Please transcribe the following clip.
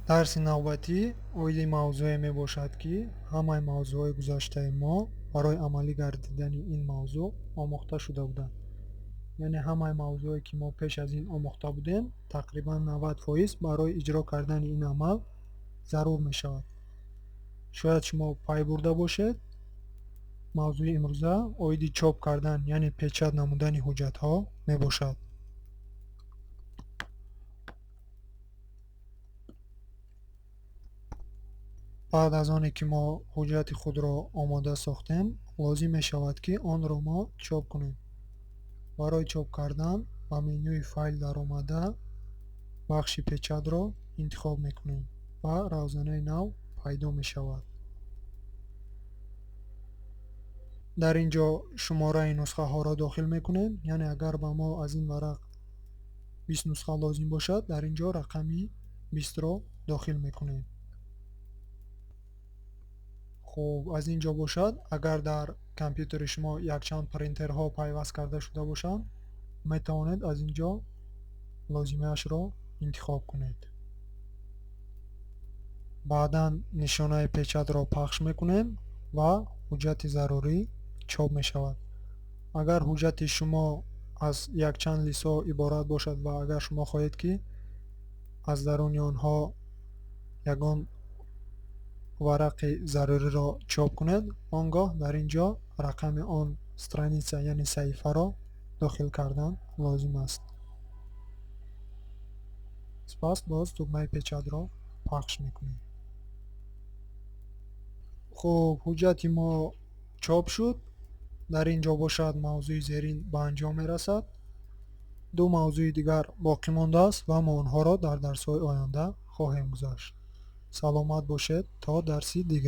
Дарси навбатӣ оиди мавзӯе мебошад, ки ҳамаи мавзӯъҳои гузаштаи мо барои амалӣ гардидани ин мавзӯъ омӯхта шуда буданд. Яъне ҳамаи мавзӯъе, ки мо пеш аз ин омӯхта будем, тақрибан 90% барои иҷро кардани ин амал зарур мешавад. Шояд шумо пай бурда бошед, мавзӯи имрӯза оиди чоп кардан, яъне печат намудани ҳуҷҷатҳо мебошад. Баъд аз оне ки мо ҳуҷҷати худро омода сохтем, лозим мешавад, ки онро мо чоп кунем. Барои чоп кардан ба менюи файл даромада бахши печатро интихоб мекунем ва равзанаи нав пайдо мешавад. Дар ин ҷо шумораи нусхаҳоро дохил мекунем, яъне агар ба мо аз ин варақ 20 нусха лозим бошад, дар ин ҷо рақами 20-ро дохил мекунем. Хуб, аз ин ҷо бошад, агар дар компютери шумо якчанд принтерҳо пайваст карда шуда бошанд, метавонед аз ин ҷо лозимаашро интихоб кунед. Баъдан нишонаи печатро пахш мекунем ва ҳуҷҷати зарурӣ чоп мешавад. Агар ҳуҷҷати шумо аз якчанд листҳо иборат бошад ва агар шумо хоҳед, ки аз даруни онҳо ягон варақи заруриро чоп кунед, он гоҳ дар ин ҷо рақами он страница, яъне саҳифаро дохил кардан лозим аст. Сипас боз тугмаи печатро пахш мекунем. Хуб, ҳуҷҷати мо чоп шуд. Дар ин ҷо бошад мавзӯи зерин ба анҷом мерасад. Ду мавзӯи дигар боқӣ мондааст ва мо онҳоро дар дарсҳои оянда хоҳем гузашт. Саломат бошед то дарси дигар.